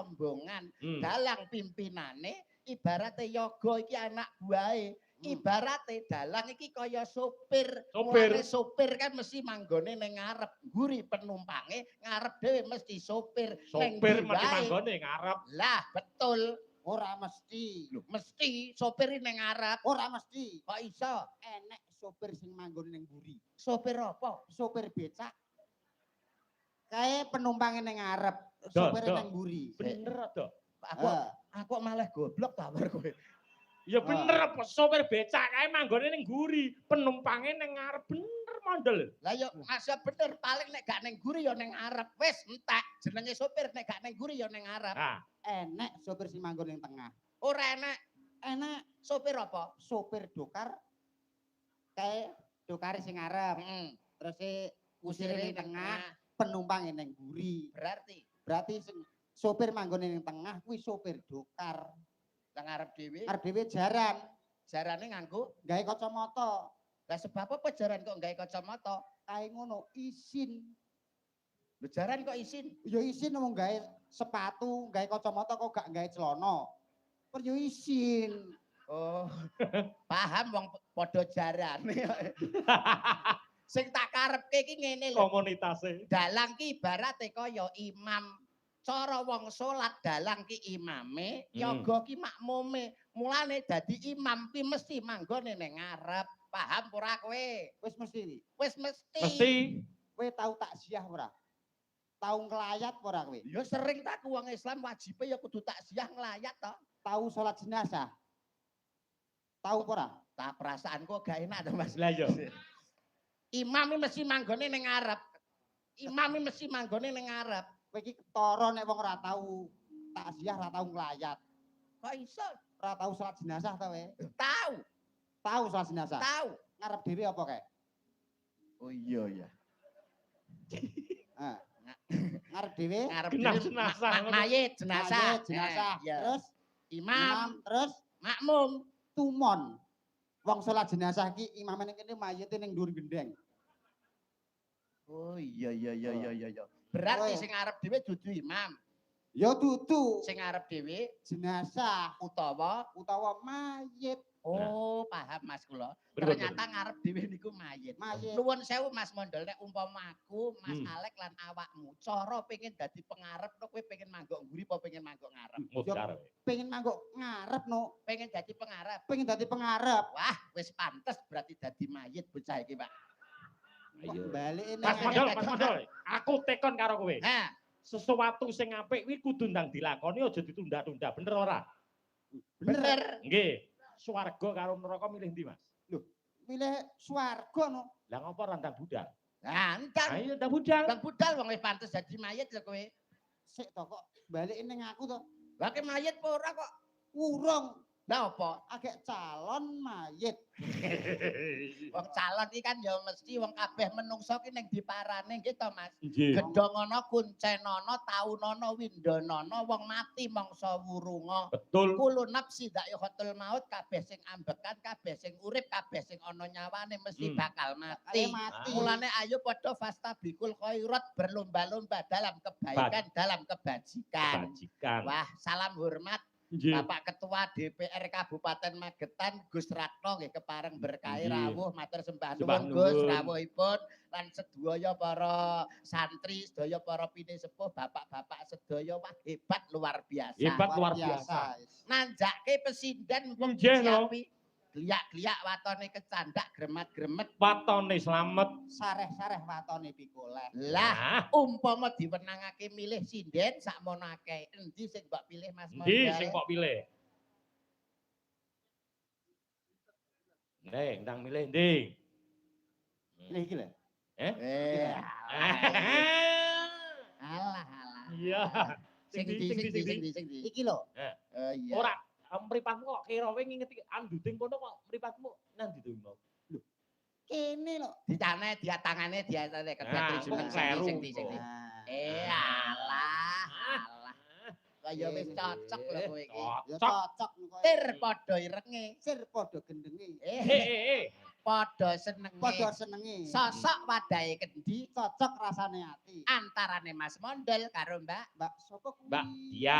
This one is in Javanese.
rombongan. Dalang pimpinane, ibarate yoga iki anak buahe. Ibarate dalang iki kaya sopir. Sopir. Mulane sopir kan mesti manggone ning ngarep, mburi penumpange, ngarep dhewe mesti sopir. Neng Sopir ndi mesti wae. manggone ngarep. Lah, betul. Ora mesti. Lho, mesti sopir ning ngarep. Ora mesti. Kok iso? Enek sopir sing manggone ning mburi. Sopir apa? Sopir becak. Kae penumpange ning ngarep, sopire do. ning mburi. Bener to. Aku aku malah goblok ta bar kowe. Ya bener apa sopir becak kae manggone ning mburi, penumpange ning ngarep, bener mondel. Lah yo masa bener, paling nek gak ning mburi ya ning ngarep. Wis entek jenenge sopir nek gak ning mburi ya ning ngarep. Nah, Enek sopir sing manggon ning tengah. Ora enek. Enek sopir apa? Sopir dokar. Kae dokare sing ngarep. Terus e kusire ning tengah, penumpange ning mburi. Berarti Berarti sing sopir manggone ning tengah kuwi sopir dokar. Lah ngarep dhewe, Ngarep dhewe jaran, jarane nganggo gawe kacamata. Lah sebab apa jaran kok gawe kacamata? Kae ngono isin. Lho jaran kok isin? Ya isin wong gawe sepatu, gawe kacamata kok gak gawe celana. Per yo isin. Oh. Paham wong padha jarane. Sing tak karepke iki ngene lho. Komunitase. Dalang ki ibarate kaya imam. Cara wong salat dalang ki imame, yoga ki makmume. Mulane dadi imam ki mesti manggone ning ngarep. Paham ora kowe? Wis mesti iki. Wis mesti. Mesti. Kowe tau takziah ora? Tau nglayat ora kowe? Ya sering tak wong Islam wajibe ya kudu takziah nglayat to. Tau salat jenazah? Tau ora? Tak perasaanku gak enak to, Mas. Lah iya. Imam iki mesti manggone ning ngarep. Imam iki mesti manggone ning ngarep. Kowe iki ketara nek wong ora tau takziah, ora tau nglayat. Kok iso? Ora tau salat jenazah ta kowe? Tau. Tau salat jenazah? Tau. Ngarep dhewe apa kae? Oh iya ya. Heeh. Ngarep dhewe? Ngarep Genah dhewe jenazah ngono. Mayit jenazah. Mayit jenazah. Iya. Terus imam, imam, terus makmum. Tumon. Wong salat jenazah ki imame ning kene, mayite ning dhuwur gendeng. Oh iya iya iya iya iya iya. Berarti Oh. sing ngarep dhewe dudu imam. Ya dudu. Sing ngarep dhewe jenazah utawa utawa mayit. Oh, paham Mas kula. Pripun, Ternyata ngarep dhewe niku mayit. Mayit. Nuwun sewu Mas Mondol, nek umpama aku, Mas Hmm. Alek lan awakmu, cara pengen dadi pengarep no kowe pengen manggok mburi apa pengen manggok ngarep? Mudar. Pengen manggok ngarep no, Pengen dadi pengarep. Pengen dadi pengarep. Wah, wis pantes berarti dadi mayit bocah iki, Pak. Kok Ayo. balik Mas Mondol, Mas Mondol, aku tekon karo kowe. Nah, Sesuatu sing apik kuwi kudu ndang dilakoni, aja ditunda-tunda, bener ora? Bener. Nggih. Swarga karo neraka milih ndi, Mas? Milih swarga no. Lah ngopo ora ndang budal? Nah, entar Ayo ndang budal. Bang budal wong wis pantes dadi mayit lho kowe. Sik to kok balik ning aku to. Lah ke mayit apa ora kok? Urung. Lah apa? Agek calon mayit. Wong calon iki kan ya mesti wong kabeh menungso ki ning diparane nggih to, Mas. Nggih. Gedhongono, kuncenono, taunono, windonono, wong mati mangsa wurunga. Betul. Kulo nafsi dha'iqatul maut, kabeh sing ambekan, kabeh sing urip, kabeh sing ana nyawane mesti bakal mati. Kale mati. Mulane ayo padha fastabikul khairat, berlomba-lomba dalam kebaikan, dalam kebajikan. Kebajikan. Wah, salam hormat Bapak Ketua DPR Kabupaten Magetan Gus Ratno nggih kepareng berkahi rawuh, matur sembah Sembah nuwun Gus nuwun. Rawuhipun lan sedaya para santri, sedaya para pinisepuh, bapak-bapak sedaya, wah hebat luar biasa. Hebat luar biasa. Nanjake pesinden wong Nggih, no. disiapi. Gliak-gliak watone kecandak, gremat-gremet. Watone slamet. Sareh-sareh watone pikoleh. Lah, Nah, umpama diwenangake milih sinden sakmono akeh, endi sing mbok pilih, Mas endi Mondal? sing kok pilih? Nih, ndang milih endi? Ini iki lho. Eh? Eh, alah alah. Iya. Sing Sing di di, sing di sing sing di. di sing di. Iki lho. Oh iya. Ora, mripatmu kok kira kowe ngingeti anduding kono kok mripatmu nang ndi to mau? Kene lho. Ditane dia tangane dia tane Nah, kedati kok sing di kleru sing di sing di. Nah, Eh alah alah. Kaya wis cocok lho kowe iki. ya Cocok. cocok kowe. Tir padha irenge. Sir padha gendenge. Eh Eh eh eh. padha senenge. Padha senenge. Sosok wadahe kendi Cocok rasane ati. antarane Mas Mondol karo Mbak Mbak sapa kuwi? Mbak Dian.